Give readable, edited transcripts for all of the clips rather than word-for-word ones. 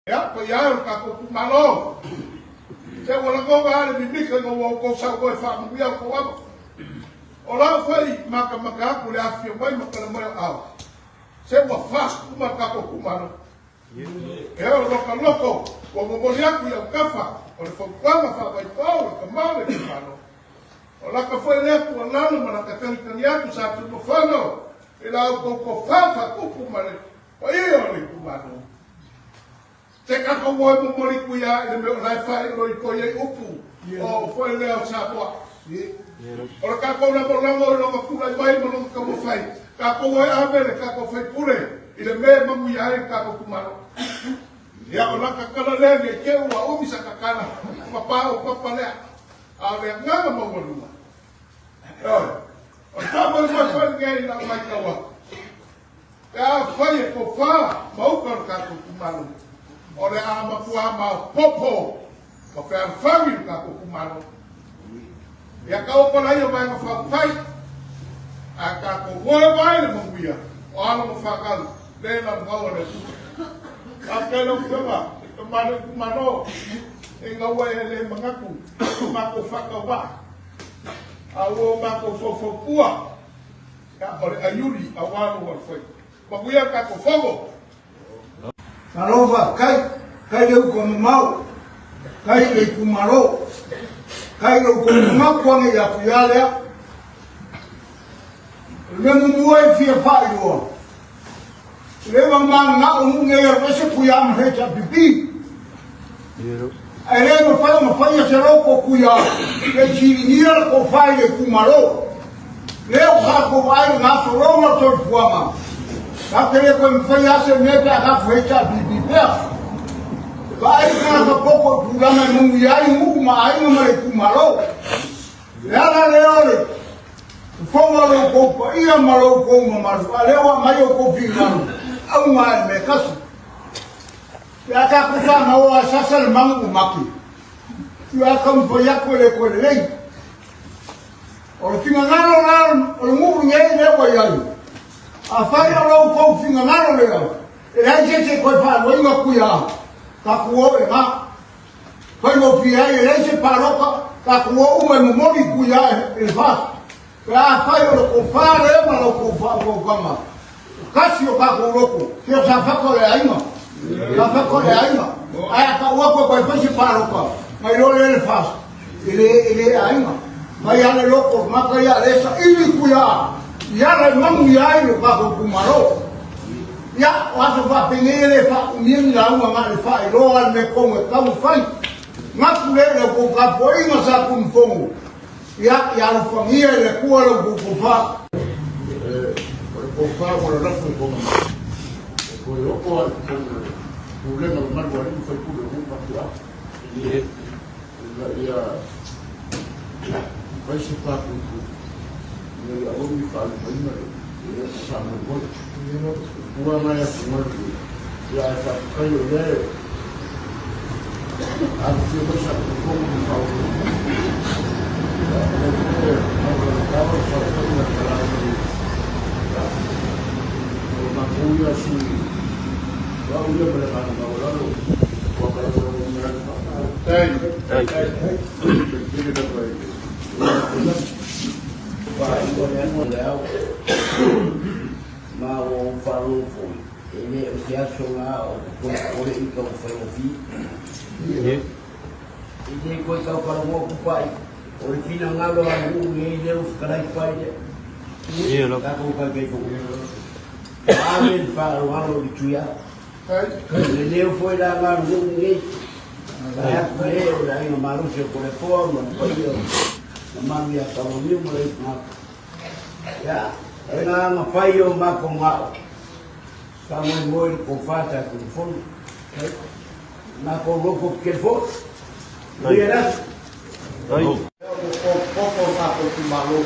Ia, paia e o le tatou itumalo, se ua lagona lava le mimita ina ua outou saunoa e faamanuia outou ava. O lau foi matamata atu i le afifio mai ma tala mai o aao, se ua fast uma le tatou itumalo. E o lota loto ua momoli atu i autafa o le fautuaga faavaifou i le tama o le itumalo. O lata foi lea tuualalo ma lata tagitagi atu sa Tuimafono i la outou tofa faatupu ma le paia o le itumalo. Se tatou o e momoli kuia i le mea o la e faailoitoi ai upu o foi lea o Samoa. O le tatou lagolago i lona tulai mai ma lona taumafai, tatou o e ave le tatou faipule i le mea e manuia ai le tatou itumalo. Ia, o lata tala lea ne i te i ua umi sa tatala ma pa o papa lea, a o le agaga maualuga, ioe, o le faamoemoe foi lenei i lau matau atu, Pe afai e tofa ma uta le tatou itumalo, o le a matua maopoopo ma fealofani le tatou itumalo. Ia taoto laia Vaega Faaupufai, ae tatou moe mai le manuia o alo ma fanau le naunau a le Atua. Faafetai lau Afioga i le tama o le itumalo, ina ua e le manatu i lo matou faatauvaa, a ua o matou faufautua. Ia, o le aiuli aua lou alofaiva. Manuia le tatou Fono! Malo faafetai, tai le uta mamao, tai le itumalo, tai lo outou manatu ane ia Tuia lea. O le mea muamua e fia faailoa, le ua mananao nuu nei alu ese Tuia ma HRPP. Ae le mafai ona faia se loko Tuia se i siligia le tofa i le itumalo. Lea ua tatou vaai i le gasologa o le soifuaga, tatou te le toe mafaia lava se mea pe a tatou HRPP pea. Vaai le tagata poto i tulaga e manuia ai nuu ma aiga ma le itumalo. Le ala lea o le fofoga o lo outou paia ma lo outou mamalu, a lea ua aumai outou finagalo, auga lava i le mea e tasi. Pe a tatou fanau a sasa le magu ua mate, ia taumafai atu e le toe lelei. O le finagalo la o le nuu lenei lea ua i ai, afai o lo outou finagalo lea, e leai se isi e toe faaluaina Tuia, tatou o e na. Faigofie ai, e leai se palota, tatou o uma e momoli Tuia e le FAST. Pe afai o le tofa lea ma la outou faautautaga, tasi o tatou loto, se o Safata o le aiga. Safata o le aiga. Ae a tau atu e toe fai se palota, na iloa lea e le FAST, e le, e le aiga. Mai lava le loto o le tagata ia, lea e saili Tuia i ala e manuia ai lo tatou itumalo. Ia, o aso faapenei e le faaumia ni lauga na o le faailoa lava le mea tonu e tatau ona fai. Manatu lea i la outou tapuaiga sa Tuimafono. Ia, ia alofagia e le Atua la outou tofa. O le tofa ua lalafo i kona mata, e toe oo lava i totonu o le pulega mamalu a alii ma faipule o nuu ma afioaga, ina ia fai se papuipui ina ia aua ne i faalimaina le faamoemoe. Ua mai atugalu ia, ae faafetai o lea e afifio mai sa fono ma faauluulu. Ia, o lea foi e mautalatala le saofaiga a le Malae ia, o matou ia sui, o au ia ma le agaga maualalo, ua malagolagoina ai le faafetai. Tele lava i le Faailoa le ao ma ua ou faalogo foi, e le o se aso na o te korekore i tau faigofie. E le koe tau faalogo atu pai, o le finagalo a nuu nei lea ua fetalai pai lea. Tatou taitai fono. Ave le faaaloalo i le Tuiao. Le leo foi la nga nuu nei. Vae atu le o le aiga malosi o Kolepoa ma le paia o mamalu ia Tauaniu ma le Ifugata. Ia, e ngā mawhai o mākou ngāo. Whāmoemoe le kōwhā tā telefoni. Mākou loko ki telefoni. Ui e ratu. Oi. Poto o tātou itumalo.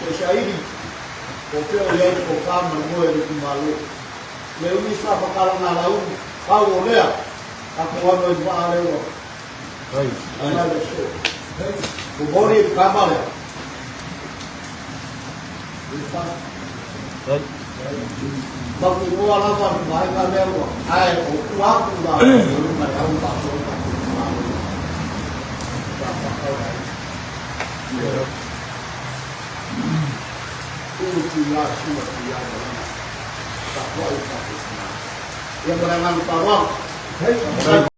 E saili, po o fea o i ai le tofa ma le moe o le itumalo. Le umi sa whakaranga la ulu, pau o lea, tatou ano i le vaa lea ua mai le aso. Momoli i le kama lea. I le wha. Maku igoa lava le vaega lea ua, ae o tua atu la, o le tatau ona faasoa le tatou itumalo i faafaka o le aiga. Tuu le tuiā i sua tuiā ma lana tapuai le tatou itumalo. Ia ma le agaga faaaloalo.